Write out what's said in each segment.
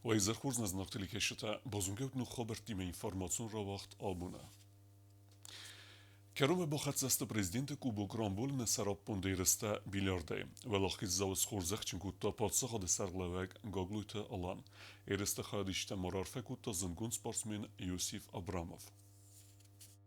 Уӕ хорз нӕ зынаргъ телекӕсджытӕ, базонгӕут ног хабӕрттимӕ информацион рауагъд абоны. Кӕронмӕ бахӕццӕ сты президенты Кубок рамбулыны сӕраппонд ерыстӕ бильярдӕй. Уӕлахиздзауы схорзӕхджын кодта паддзахады сӕргълӕууӕг Гаглойты Алан. Ерысты хайадисджытӕ ма раарфӕ кодта зындгонд спортсмен Иосиф Абрамов.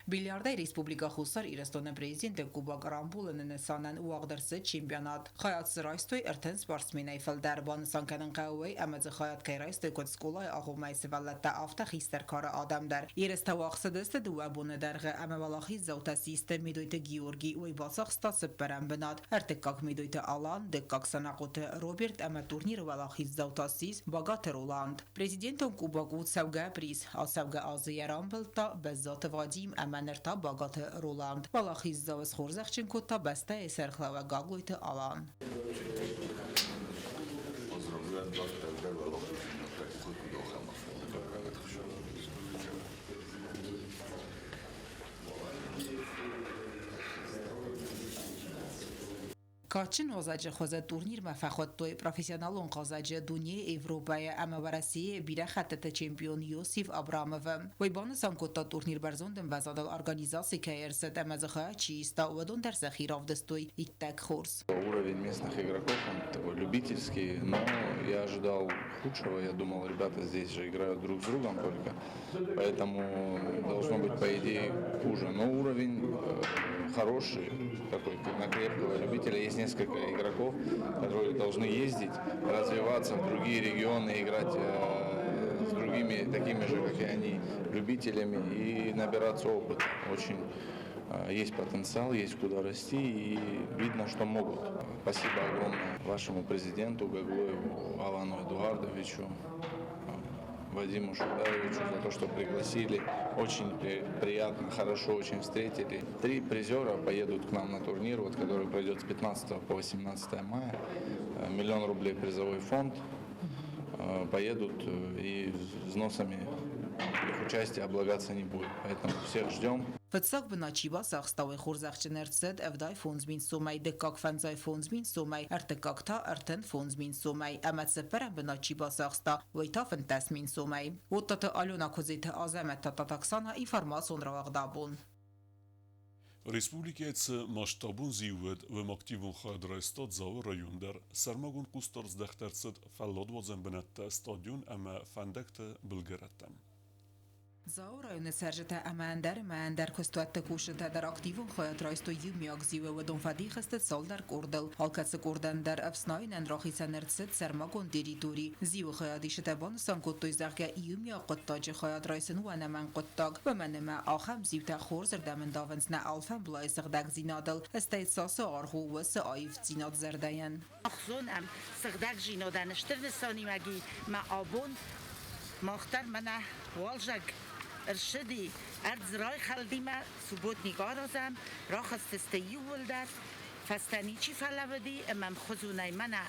Бильярдӕй Республикӕ Хуссар Ирыстоны президенты Кубок рамбулыны нысанӕн уагъд ӕрцыд чемпионат. Хайад дзы райстой 30 спортсменӕй фылдӕр. Банысан кӕнын хъӕуы уый, ӕмӕ дзы хайад кӕй райстой куыд скъолайы агъоммӕйы сывӕллӕттӕ, афтӕ хистӕр кары адӕм дӕр. Ерыстӕ уагъд цыдысты дыууӕ боны дӕргъы ӕмӕ уӕлахиздзаутӕ систы Медойты Георгий, уый бацахста цыппӕрӕм бынат, ӕртыккаг Медойты Алан, дыккаг Санахъоты Роберт ӕмӕ турниры уӕлахиздзау та ссис Багаты Роланд. Президентон кубок у цӕугӕ приз. Ацӕугӕ азы йӕ рамбылдта Бӕззаты Вадим ӕмӕ ныр та Багаты Роланд. Уӕлахиздзауы схорзӕхджын кодта бӕстӕйы сӕргълӕууӕг Гаглойты Алан. Кадджын уазӕджы хуызы турнирмӕ фӕхуыдтой профессионалон хъазӕджы дунейы, Европӕйы ӕмӕ Уӕрӕсейы бирӕ хӕттыты чемпион Иосиф Абрамовы. Уый банысан кодта, турнир бӕрзонд ӕмвӕзадыл организаци кӕй ӕрцыд ӕмӕ дзы хайад чи иста, уыдон дӕр сӕхи равдыстой иттӕг хорз. Уровень местных игроков, он такой любительский, но я ожидал худшего. Я думал, ребята здесь же играют друг с другом только, поэтому должно быть, по идее, хуже. Но уровень хороший, такой, на крепкого любителя. Есть несколько игроков, которые должны ездить, развиваться в другие регионы, играть с другими такими же, как и они, любителями и набираться опыта. Очень есть потенциал, есть куда расти и видно, что могут. Спасибо огромное вашему президенту Гаглоеву Алану Эдуардовичу, Вадиму Шудаевичу за то, что пригласили. Очень приятно, хорошо очень встретили. Три призера поедут к нам на турнир, вот, который пройдет с 15 по 18 мая. 1 000 000 рублей призовой фонд. Поедут и взносами их участие облагаться не будет. Поэтому всех ждем. Фыццаг бынат чи бацахста, уый хорзӕхджын ӕрцыд 75 000 сомӕй, дыккаг 55 000 сомӕй, ӕртыккаг та 35 000 сомӕй ӕмӕ цыппӕрӕм бынат чи бацахста, уый та 15 000 сомӕй. Оттаты Алена Куыдзиты Азӕмӕт Татат Оксана информацион рауагъд абон. Республикӕйы цы масштабон зиу уыд, уым активон хайад райста Дзауы район дӕр. Сӕрмагонд хъусдард здӕхт ӕрцыд фӕлладуадзӕн бынӕттӕ, стадион ӕмӕ фӕндӕгты былгӕрӕттӕм. Дзауы районы цӕрджытӕ ӕмӕ ӕндӕр ӕмӕ ӕндӕр куыстуӕтты кусджытӕ дӕр активон хайад райстой иумиаг зиуы, уыдон фӕдих сты цалдӕр къордыл. Алкӕцы къордӕн дӕр ӕфснайынӕн рахицӕн ӕрцыд сӕрмагонд территори. Зиуы хайадисджытӕ банысан кодтой, зӕгъгӕ, иумиаг хъуыддаджы хайад райсын у ӕнӕмӕнг хъуыддаг, уымӕн ӕмӕ ахӕм зиутӕ хорзырдӕм ӕндавынц нӕ алфӕмблайы сыгъдӕгдзинадыл, стӕй цасы аргъ у уыцы аивдзинад зӕрдӕйӕн. Ӕхзонӕм сыгъдӕгдзинадӕн стыр нысаниуӕги ма абон мах дӕр мӕнӕ уалзӕг ӕрцыди, ӕрдз райхӕлдимӕ субботник аразӕм, рахызтысты иууылдӕр, фӕстӕ ничи фӕлӕууыди ӕмӕ ӕмхуызонӕй мӕнӕ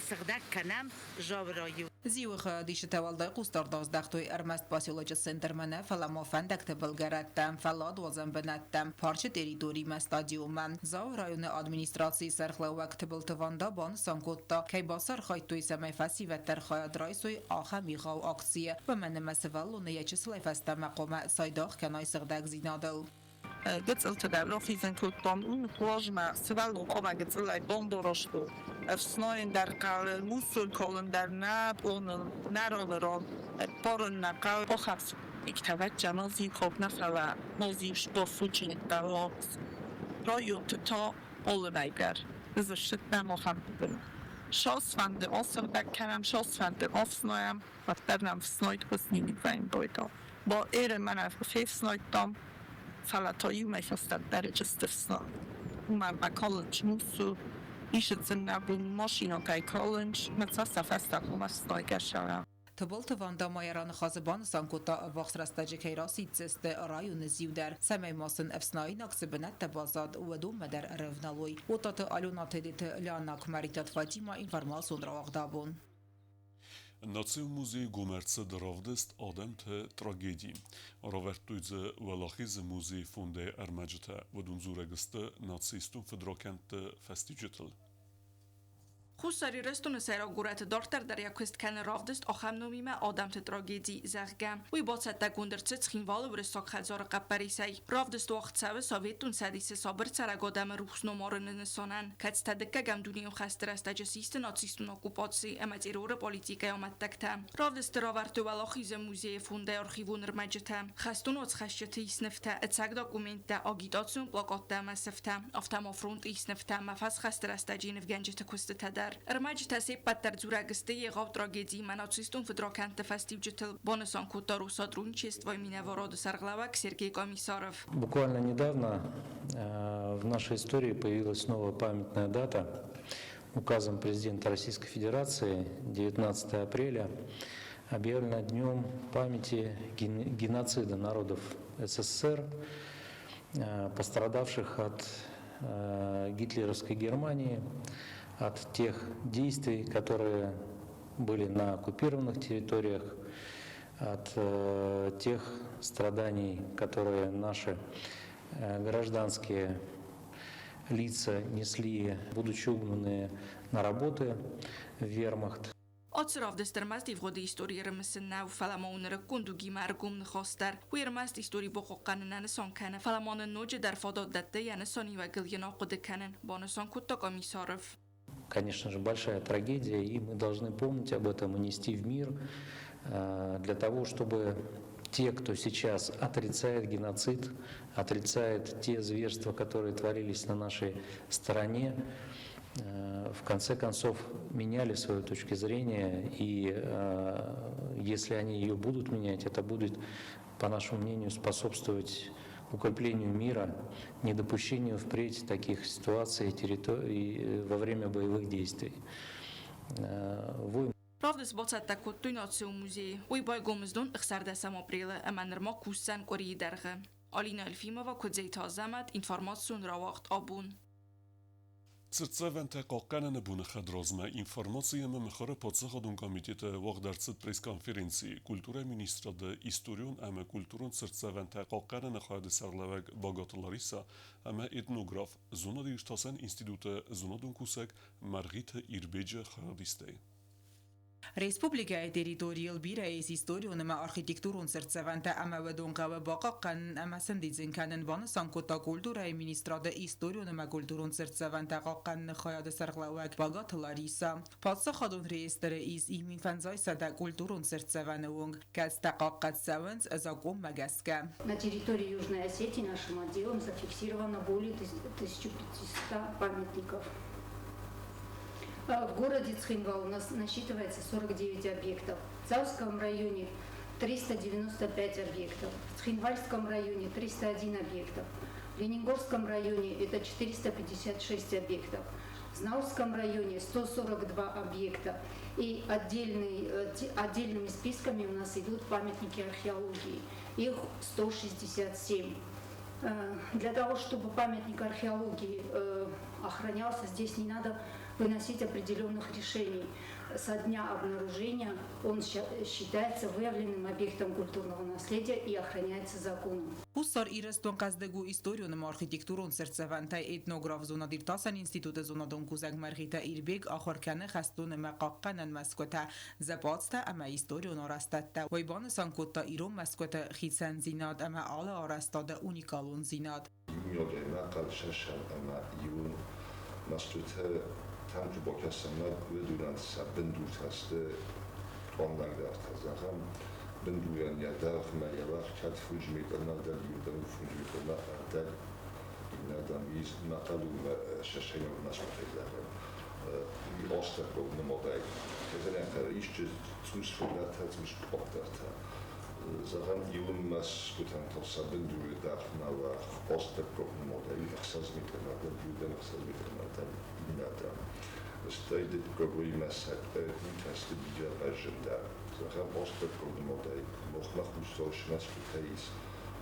сыгъдӕг кӕнӕм Зауырӕй. Зиуы хайадисджытӕ уӕлдай хъусдард аздӕхтой ӕрмӕст поселочы центрмӕ нӕ, фӕлӕ ма фӕндӕгты былгӕрӕттӕм, фӕлладуадзӕн бынӕттӕм, парчы территоримӕ, стадионмӕ. Дзауы районы администрацийы сӕргълӕууӕг Тыбылты Ванда банысан кодта, кӕй бацархайдтой, цӕмӕй фӕсивӕд дӕр хайад райсой ахӕм егъау акцийы, уымӕн ӕмӕ сывӕллоны йӕ чысылӕй фӕстӕмӕ хъуамӕ цайдагъ кӕной сыгъдӕгдзинадыл. Гыццылты дӕр рахизын кодтам размӕ, сывӕллон хъуамӕ гыццылӕй бамбӕрста, ӕфснайын дӕр хъӕуы, мусор калын дӕр нӕ пъланыл нӕ равӕрӕм, ӕппарын нӕ хъӕуы. Ахӕм назиков нӕ фӕлӕ назив районты та алывӕй дӕр ссыдтӕм ахӕм хъуыдымӕ. Сасфӕнды асыгъдӕг кӕнӕм, сасфӕнды ӕфснайӕм, уӕддӕр нӕм фснайд хуыснинаг байдал. Ба эрre мӕнӕ фефснайдтам, фӕлӕ та иумӕ фӕстӕддӕр фснайд. Уымӕн ӕмӕ калынц мусу, исыцын нӕ бон машинӕтӕй калынц, мӕ цӕстӕ фӕстаг уымӕ фснайгӕ сӕрӕн. Тыбылты Ванда ма йӕ раныхасы банысан кодта, ӕввахс рӕстӕджы кӕй расиддзысты районы зиу дӕр, цӕмӕй ма сын ӕфснаинаг цы бынӕттӕ баззад, уыдонмӕ дӕр ӕрӕвналой. Отаты Алена Тедеты Леонак Маритат Фатима информацион рауагъд абон. Национ музейы гом ӕрцыд равдыст «Адӕмты трагеди». Равӕрдтой дзы Уӕлахизы музейы фондӕй ӕрмӕджытӕ, уыдон дзурӕг сты нацистон фыдракӕндты фӕстиуджытыл. Хуссар Ирыстоны сӕйраг горӕты дарддӕр дӕр йӕ куыст кӕны равдыст ахӕм номимӕ «Адӕмты трагеди», зӕгъгӕ. Уый бацӕттӕгонд ӕрцыд Цхинвалы Уырыссаг хӕдзары хъӕппӕрисӕй. Равдыст уагъд цӕуы Советон Цӕдисы сабыр цӕрӕг адӕмы рухс ном арыны нысанӕн, кӕцытӕ дыккӕгӕм дунейон хӕсты рӕстӕджы систы нацистон оккупаци ӕмӕ терроры политикӕйы амӕттӕгтӕ. Равдысты равӕрдтой Уӕлахизы музейы фондӕй архивон ӕрмӕджытӕ, хӕстон уацхӕсджыты ис нывтӕ, ӕцӕг документтӕ, агитацион плакаттӕ ӕмӕ сыфтӕ, афтӕ ма фронты ис нывтӕ ӕмӕ фӕсхӕсты рӕстӕджы нывгӕнджыты куыстытӕ дӕр. Ӕрмӕджытӕ се ппӕт дӕр дзурӕг сты егъау трагедиимӕ нацистон фыдракӕндты фӕстиуджытыл, банысан кодта Россотрудничествойы минӕварады сӕргълӕууӕг Сергей Комиссаров. Буквально недавно в нашей истории появилась новая памятная дата. Указом президента Российской Федерации 19 апреля объявлено Днем памяти геноцида народов СССР, пострадавших от гитлеровской Германии, от тех действий, которые были на оккупированных территориях, от тех страданий, которые наши гражданские лица несли, будучи угнанные на работы в вермахт. Ацы равдыст ӕрмӕст ивгъуыды истори ӕрымысын нӕу, фӕлӕ ма у нырыккон дугимӕ ӕргом ныхас дӕр. Уый ӕрмӕст истори бахъахъхъӕнын нысан кӕны, фӕлӕ ма нын ноджыдӕр фадат дӕтты йӕ нысаниуӕгыл йын ахъуыды кӕнын, банысан кодта Комиссаров. Конечно же, большая трагедия, и мы должны помнить об этом и нести в мир для того, чтобы те, кто сейчас отрицает геноцид, отрицает те зверства, которые творились на нашей стороне, в конце концов меняли свою точку зрения, и если они ее будут менять, это будет, по нашему мнению, способствовать укреплению мира, недопущению впредь таких ситуаций во время боевых действий. Войны Равдыст бацӕттӕ кодтой Национ музейы. Уый байгом уыдзӕн 16 апрелы ӕмӕ нырма кусдзӕн къуырийы дӕргъы. Алина Альфимова, Куыдзейты Азӕмӕт, информацион рауагъд «Абон». Цыртдзӕвӕнтӕ хъахъхъӕныны боны хӕдразмӕ информаци ӕмӕ мыхуыры паддзахадон комитеты уагъд ӕрцыд пресс-конференци. Культурӕйы министрады историон ӕмӕ культурон цыртдзӕвӕнтӕ хъахъхъӕныны хайады сӕргълӕууӕг Багаты Лариса ӕмӕ этнограф, зонад-иртасӕн институты зонадон кусӕг Мӕргъиты Ирбеджы хайадистӕй. Республикӕйы территорийыл бирӕ ис историон ӕмӕ архитектурон цыртдзӕвӕнтӕ ӕмӕ уыдон хъӕуы бахъахъхъӕнын ӕмӕ сӕндидзын кӕнын, банысан кодта культурӕйы министрады историон ӕмӕ культурон цыртдзӕвӕнтӕ хъахъхъӕныны хайады сӕргълӕууӕг Багаты Лариса. Паддзахадон реестры ис 1500 культурон цыртдзӕвӕны онг, кӕцытӕ хъахъхъӕд цӕуынц закъонмӕ гӕсгӕ. На территории Южной Осетии нашим отделом зафиксировано более 1500 памятников. В городе Цхинвал у нас насчитывается 49 объектов. В Дзауском районе 395 объектов. В Цхинвальском районе 301 объектов. В Ленингорском районе это 456 объектов. В Знаурском районе 142 объекта. И отдельными списками у нас идут памятники археологии. Их 167. Для того, чтобы памятник археологии охранялся, здесь не надо выносить определенных решений. Со дня обнаружения он считается выявленным объектом культурного наследия и охраняется законом. Хуссар Ирыстон хъӕздыг у историон ӕмӕ архитектурон цыртдзӕвӕнтӕй. Этнограф, зонад-иртасӕн институты зонадон кусӕг Мӕргъиты Ирбег ахуыр кӕны хӕстон ӕмӕ хъахъхъӕнӕн мӕсгуытӕ, зӕппӕдзтӕ ӕмӕ историон арӕзтӕдтӕ. Уый банысан кодта ирон мӕсгуыты хицӕндзинад ӕмӕ алы арӕзтады уникалондзинад. Иумиагӕй мӕхъӕл, шашан ӕмӕ ирон мӕсгуытӕ тӕм куы бакӕсӕм, уыдонӕн сӕ бындуртӕ сты къаннӕгдӕртӕ. Зӕгъӕм, бындурӕн йӕ дӕргъмӕ йӕ уӕрх кӕд 5 метрмӕ дӕр иуырдӕм, 5 метрмӕ ӕрдӕг, иннӕрдӕм ис мӕхъӕлон шашайнаг мӕсгуытӕй зӕгъӕм, уый астӕуккаг нымадӕй. Кӕдӕрӕнтӕ исчи цъус фылдӕртӕ, цъус къаддӕртӕ. Зӕгъӕм, ирон мӕсгуытӕн та сӕ бындуры дӕргъмӕ уӕрх астӕуккаг нымадӕй 6 метрмӕ дӕр иуырдӕм, 6 метрмӕ дӕр иннӕрдӕм. Стӕй дыккаг уыимӕ сӕ къултӕ сты бирӕ бӕзджындӕр. Зӕгъӕм, астӕуккаг нымадӕй махмӕ хуссар мӕсгуытӕ ис,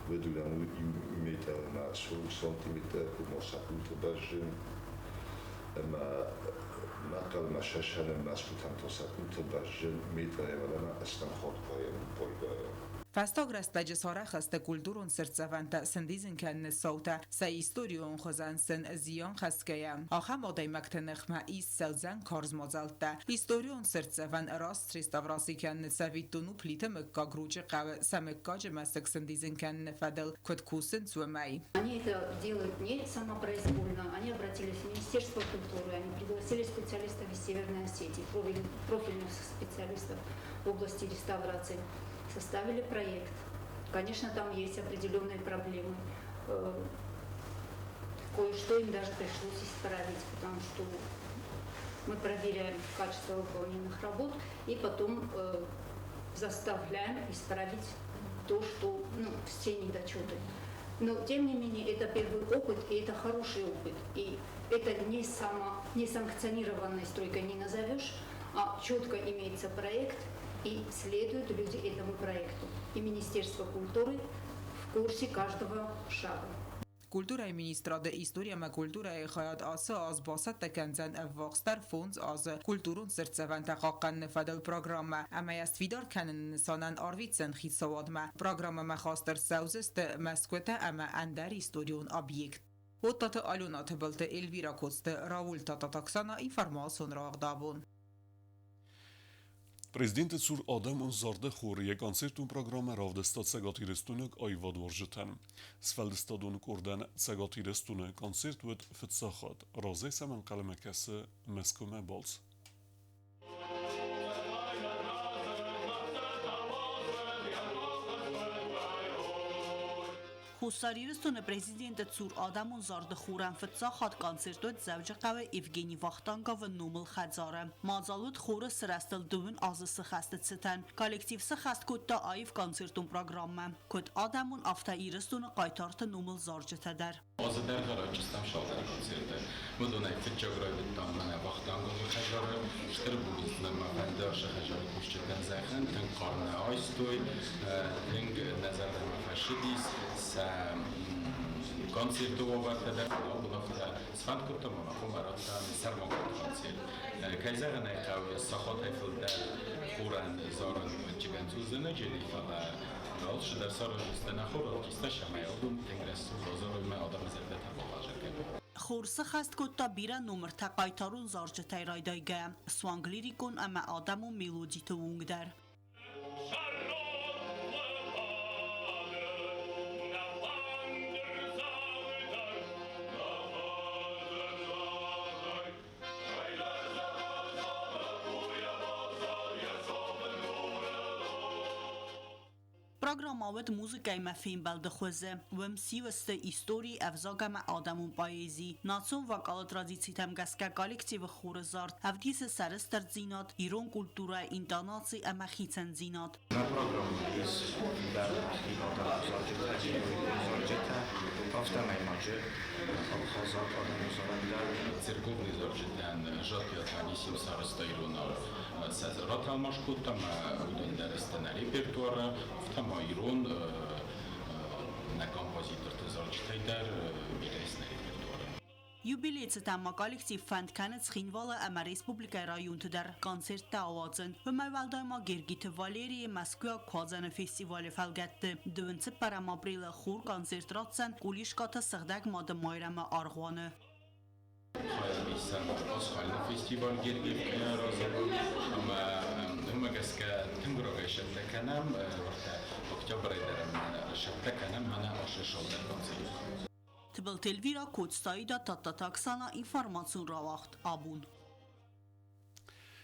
уыдонӕн у 1 метр ӕмӕ 40 сантиметр, ома сӕ къулты бӕзджын, ӕмӕ мӕхъӕлмӕ шашаны мӕсгуытӕн та сӕ къулты бӕзджын метр ӕмӕ ӕстӕм хатт пайдайӕ. Фӕстаг рӕстӕджы сарӕх сты культурон цыртдзӕвӕнтӕ сӕндидзын кӕныны цаутӕ, сӕ историон хуызӕн сын зиан хӕсгӕйӕ. Ахӕм адӕймӕгты ныхмӕ ис цӕудзӕн карз мадзӕлттӕ. Историон цыртдзӕвӕн раст реставраци кӕныны цӕвиттон у Плиты мыггаг Ручъы хъӕуы сӕ мыггаджы мӕсыг сӕндидзын кӕныны фӕдыл куыд кусынц, уымӕй. Они это делают не самопроизвольно, они обратились в Министерство культуры, они пригласили специалистов из Северной Осетии, профильных специалистов в области реставрации, составили проект. Конечно, там есть определенные проблемы. Кое-что им даже пришлось исправить, потому что мы проверяем качество выполненных работ и потом заставляем исправить то, что, ну, все недочеты. Но, тем не менее, это первый опыт, и это хороший опыт. И это не санкционированной стройкой не назовешь, а четко имеется проект, и следуют люди этому проекту. И Министерство культуры в курсе каждого шага. Культурӕйы министрады истори ӕмӕ культурӕйы хайад ацы аз бацӕттӕ кӕндзӕн ӕввахсдӕр 5 азы культурон цыртдзӕвӕнтӕ хъахъхъӕныны фӕдыл программӕ ӕмӕ йӕ сфидар кӕныны нысанӕн арвитдзӕн хицауадмӕ. Программӕмӕ хаст ӕрцӕудзысты мӕсгуытӕ ӕмӕ ӕндӕр историон объект. Оттаты Алена, Тыбылты Эльвира, Коцты Рауль, Тататаксана, информацион рауагъд «Абон». Президенты цур адӕмон зарды хор йӕ концертон программӕ равдыста цӕгатирыстойнаг аивадуарзджытӕн. Сфӕлдыстадон къордӕн Цӕгат Ирыстоны концерт уыд фыццаг хатт. Разӕй сӕм ӕнхъӕлмӕ кӕсы Мӕскуымӕ балц. Хуссар Ирыстоны президенты цур адӕмон зарды хорӕн фыццаг хатт концерт уыд Дзӕуджыхъӕуы Евгений Вахтанговы номыл хӕдзары. Мадзал уыд хоры сырӕзтыл 20 азы сыхӕсты цытӕн. Коллектив сыхӕст кодта аив концертон программӕ. Куыд адӕмон, афтӕ Ирыстоны хъайтарты номыл зарджытӕ дӕр. Азы дӕргъы райсдзыстӕм цалдӕр концерты. Уыдонӕй фыццаг райдыдтам мӕнӕ Вахтанговы хӕдзары. Стыр бузныг мӕ фӕнды ацы хӕдзары кусджытӕн зӕгъын, тынг хъарм нӕ айстой, тынг нӕ зӕрдӕмӕ фӕцыдис сӕ концерты уавӕртӕ дӕр. Абон афтӕ сфӕнд кодтам ӕмӕ хъуамӕ радтам сӕрмагонд концерт. Кӕй зӕгъын ӕй хъӕуы, сахатӕй фылдӕр хорӕн зарын ӕвӕццӕгӕн зӕнӕджы, фӕлӕ алцыдӕр сараздзысты нӕ хоры артисттӕ, цӕмӕй абон тынг рӕсугъд азарой мӕ адӕмы зӕрдӕтӕ бахъазар кӕной. Хор сыхӕст кодта бирӕ номыртӕ хъайтарон зарджытӕй райдайгӕ, суанг лирикон ӕмӕ адӕмон мелодиты онг дӕр. Программӕ уыд музыкӕимӕ фембӕлды хуызы. Уым сиу сты истори, ӕвзаг ӕмӕ адӕмон поэзи. Национ вокалы традицитӕм гӕсгӕ коллективы хоры зард ӕвдисы сӕрыстырдзинад, ирон культурӕ, интонаци ӕмӕ хицӕндзинад. Нӕ программӕйы ис дӕр зарджытӕ, афтӕмӕй ма джы абхазаг адӕмон зарӕг дӕр. Церковный зарджытӕн Жакиаты Анисим сарӕзта иронау сӕ ратӕлмац кодта ӕмӕ уыдон дӕр сты нӕ репертуары, афтӕ ма ирон нӕ композиторты зарджытӕй дӕр бирӕ ис нӕ репертуары. Юбилейы цытӕн ма коллектив фӕнд кӕны Цхинвалы ӕмӕ республикӕйы районты дӕр концерттӕ ауадзын. Уымӕй уӕлдай ма Гергиты Валерийы Мӕскуыйаг куадзӕны фестивалы фӕлгӕтты 24 апрелы хор концерт ратдзӕн Къулискаты Сыгъдӕг Мады Майрӕмы аргъуаны. Хайад исӕм Пасхальный фестиваль Гергиевкӕйы аразӕг ӕмӕ уымӕ гӕсгӕ тынг рагӕй цӕттӕ кӕнӕм, уӕртӕ октябрӕй дӕр цӕттӕ кӕнӕм мӕнӕ ацы цалдӕр концерт. Тыбылты Эльвира, Коцты Аида, Тадтаты Оксана, информацион рауагъд «Абон».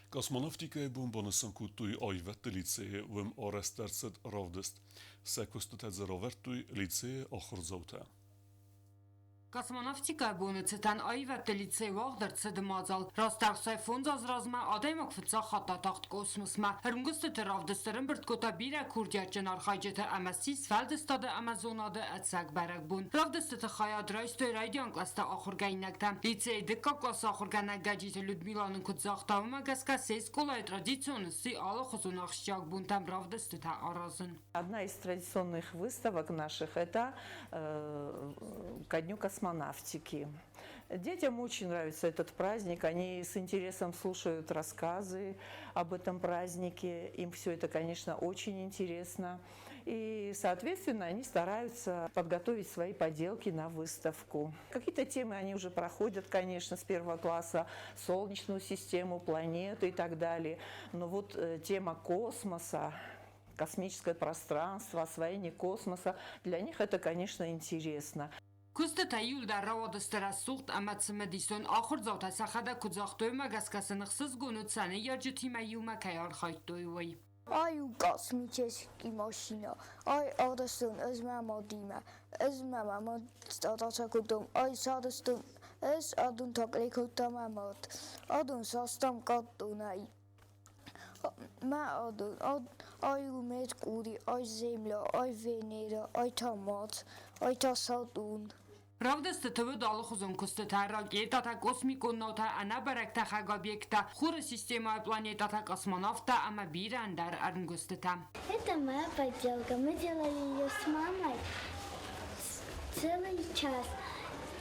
Космонавтикӕйы бон банысан кодтой аивӕдты лицейы, уым арӕзт ӕрцыд равдыст. Сӕ куыстытӕ дзы равӕрдтой лицейы ахуырдзаутӕ. Космонавтикӕйы боны цытӕн аивӕдты лицей уагъд ӕрцыд мадзал. Раст 65 азы размӕ адӕймаг фыццаг хатт атахт космосмӕ. Ӕрмгуыстыты равдыст ӕрӕмбырд кодта бирӕ курдиатджын архайджыты ӕмӕ ссис сфӕлдыстады ӕмӕ зонады ӕцӕг бӕрӕгбон. Равдыстыты хайад райстой райдиан кълӕсты ахуыргӕнинӕгтӕ. Лицейы дыккаг къласы ахуыргӕнӕг Гӕджиты Людмила нын куыд загъта, уымӕ гӕсгӕ се скъолайы традицион сси алыхуызон ахсджиаг бонтӕм равдыстытӕ аразын. Одна из традиционных выставок наших – это ко дню космонавтики. Детям очень нравится этот праздник, они с интересом слушают рассказы об этом празднике, им все это, конечно, очень интересно. И, соответственно, они стараются подготовить свои поделки на выставку. Какие-то темы они уже проходят, конечно, с первого класса, солнечную систему, планету и так далее. Но вот тема космоса, космическое пространство, освоение космоса, для них это, конечно, интересно. Куыстытӕ иууылдӕр рауадысты рӕсугъд ӕмӕ цымыдисон. Ахуырдзаутӕ сӕхӕдӕг куыд загътой, уымӕ гӕсгӕ сын ӕхсызгон уыд, сӕ ныййарджытимӕ иумӕ кӕй архайдтой, уый. Ай у космический машина, ай арӕзтон ӕз мӕ мадимӕ, ӕз мӕ мад ацакодтон, ай сарӕзтон ӕз, адон та кодта мӕ мад. Адон састам картонӕй. Мӕ адон, ай у Меркурий, ай Земля, ай Венера, ай та Марс, ай та Сатурн. Равдыстыты уыд алыхуызон куыстытӕ, ракетӕтӕ, космикон наутӕ, ӕнӕбӕрӕг тӕхӕг объекттӕ, Хуры системӕйы планетӕтӕ, космонавттӕ ӕмӕ бирӕ ӕндӕр ӕрмгуыстытӕ. Это моя поделка. Мы делали ее с мамой целый час.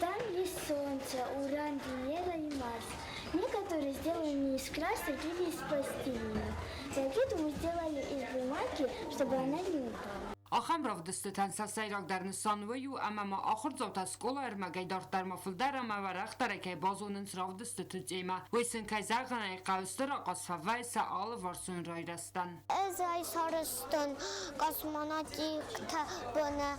Там есть Солнце, Уран, Венера и Марс. Некоторые сделаны из красок или из пластилина. Ракету мы сделали из бумаги, чтобы она не упала. Ахӕм равдыстытӕн сӕ сӕйрагдӕр нысан уый у, ӕмӕ ма ахуырдзаутӕ скъолайы ӕрмӕгӕй дарддӕр ма фылдӕр ӕмӕ уӕрӕхдӕрӕй кӕй базонынц равдыстыты темӕ, уый сын, кӕй зӕгъын ӕй хъӕуы, стыр ахъаз фӕвӕййы сӕ алыварсон райрӕзтӕн. Ӕз ӕй сарӕзтон космонавтикты боны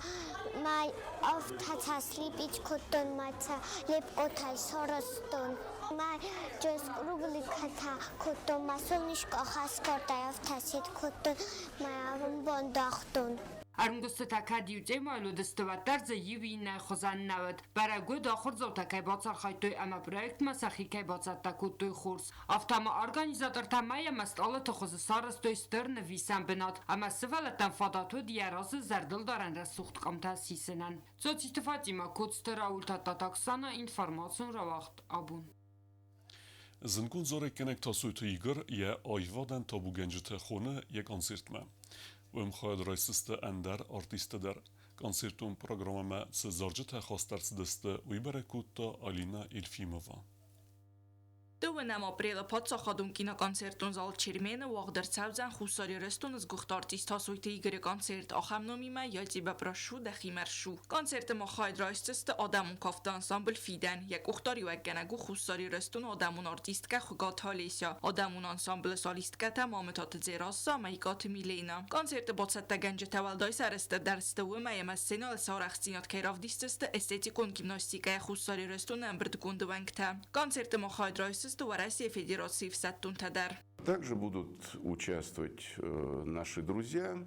мӕ афтӕ слепить кодтон, мӕ цӕ лепкъотӕй сарӕзтон. Мӕ кругликӕтӕ кодтон, мӕ солнышко хаскордӕй афтӕ сет кодтон, мӕ ӕмбондагътон. Ӕрмгуыстытӕ кӕд иу темӕйыл уыдысты, уӕддӕр дзы иу иннӕ хуызӕн нӕ уыд. Бӕрӕг уыд, ахуырдзаутӕ кӕй бацархайдтой ӕмӕ проектмӕ сӕхи кӕй бацӕттӕ кодтой хорз. Афтӕ ма организатортӕ мӕй ӕмӕ стъалыты хуызы сарӕзтой стыр нывисӕн бынат, ӕмӕ сывӕллӕттӕн фадат уыд йӕ разы зӕрдылдарӕн рӕсугъд къамтӕ сисынӕн. Цоциты Фатимӕ, Коцты Рауль, Тадтаты Оксана, информацион рауагъд «Абон». Зындгонд зарӕггӕнӕг Тасойты Игорь йӕ аивадӕн табугӕнджыты хоны йӕ концертмӕ. Уым хайад райсдзысты ӕндӕр артисттӕ дӕр. Концертон программӕмӕ цы зарджытӕ хаст ӕрцыдысты, уый бӕрӕг кодта Алина Елфимова. 2 апрелы Паддзахадон киноконцертон зал Чермен-ы уагъд ӕрцӕудзӕн Хуссар Ирыстоны сгуыхт артист Тасойты Игоры концерт ахӕм номимӕ «Я тебя прошу, дӕхимӕ рсу». Концерты ма хайад райсдзысты адӕмон кафты ансамбль «Фидӕн», йӕ къухдариуӕггӕнӕг у Хуссар Ирыстоны адӕмон артисткӕ Хуыгаты Олеся, адӕмон ансамблы солисткӕтӕ Мамытаты Дзерассӕ ӕмӕ Икъаты Милена. Концерты бацӕттӕгӕнджытӕ уӕлдай сӕрыстыр сты уымӕй, ӕмӕ сценӕйыл сӕ арӕхстдзинад кӕй равдисдзысты эстетикон гимнастикӕйӕ Хуссар Ирыстоны ӕмбырдгонды уӕнгтӕ. Концерты ма хайад райсдзысты Уӕрӕсейы Федерацийы ӕфсӕддонтӕ дӕр. Также будут участвовать наши друзья.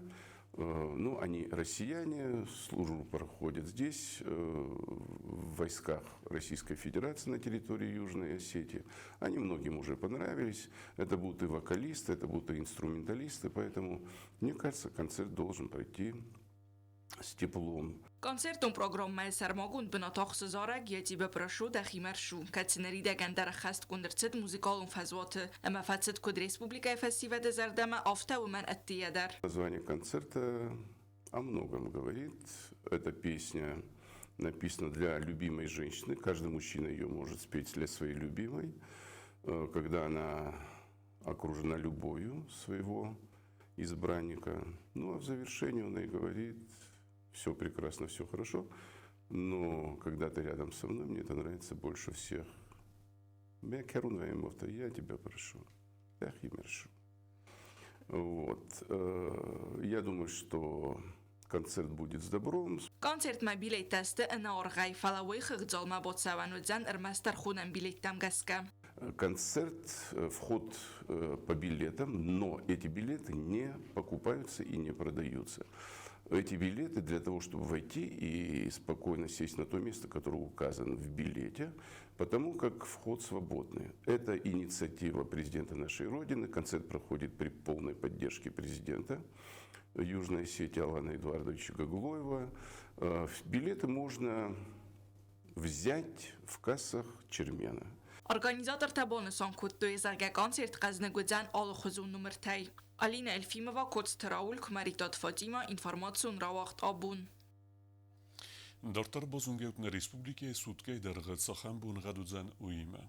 Ну, они россияне, службу проходят здесь, в войсках Российской Федерации на территории Южной Осетии. Они многим уже понравились. Это будут и вокалисты, это будут и инструменталисты, поэтому, мне кажется, концерт должен пройти с теплом. Концертон программӕйы сӕрмагонд бынат ахсы зарӕг «Я тебя прошу, дӕхимӕ рсу», кӕцы ныридӕгӕн дӕр ӕххӕстгонд ӕрцыд музыкалон фӕзуаты ӕмӕ фӕцыд куыд республикӕйы фӕсивӕды зӕрдӕмӕ, афтӕ уымӕн ӕддейӕ дӕр. Название концерта о многом говорит. Эта песня написана для любимой женщины. Каждый мужчина ее может спеть для своей любимой, когда она окружена любовью своего избранника. Ну а в завершении он и говорит: все прекрасно, все хорошо, но когда ты рядом со мной, мне это нравится больше всех. Я тебя прошу. Вот. Я думаю, что концерт будет с добром. Концертмӕ билеттӕ сты ӕнӕаргъӕй, фӕлӕ уый хыгъд залмӕ бацӕуӕн уыдзӕн ӕрмӕстдӕр хонӕн билеттӕм гӕсгӕ. Концерт, вход по билетам, но эти билеты не покупаются и не продаются. Эти билеты для того, чтобы войти и спокойно сесть на то место, которое указано в билете, потому как вход свободный. Это инициатива президента нашей Родины. Концерт проходит при полной поддержке президента Южной Осетии Алана Эдуардовича Гаглоева. Билеты можно взять в кассах Чермена. Организатортӕ банысан кодтой, зӕгъгӕ, концерт хъӕзныг уыдзӕн алыхуызон номыртӕй. Алина Эльфимова, Коцты Рауль, Куымӕридтаты Фатимӕ, информацион рауагъд «Абон». Дарддӕр базонгӕ ут нӕ республикӕйы суткӕйы дӕргъы цахӕм боныгъӕд уыдзӕн, уыимӕ.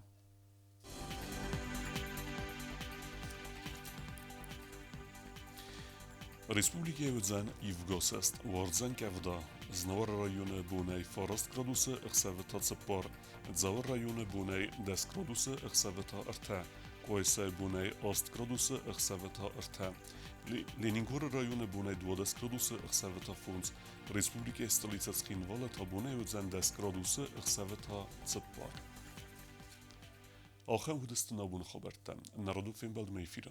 Республикӕйы уыдзӕн ивгӕсӕст, уардзӕн къӕвда. Знауыры районы бонӕй 9 градусы, ӕхсӕвы та 4. Дзауы районы бонӕй 10 градусы, ӕхсӕвы та 3. Къуайсайы бонӕй 8 градусы, ӕхсӕвы та 3. Ленингоры районы бонӕй 12 градусы, ӕхсӕвы та 5. Республикӕйы столицӕ Цхинвалы та бонӕй уыдзӕн 10 градусы, ӕхсӕвы та 4. Ахӕм уыдысты нӕ абоны хабӕрттӕ. Нӕ радон фембӕлдмӕ эфиры.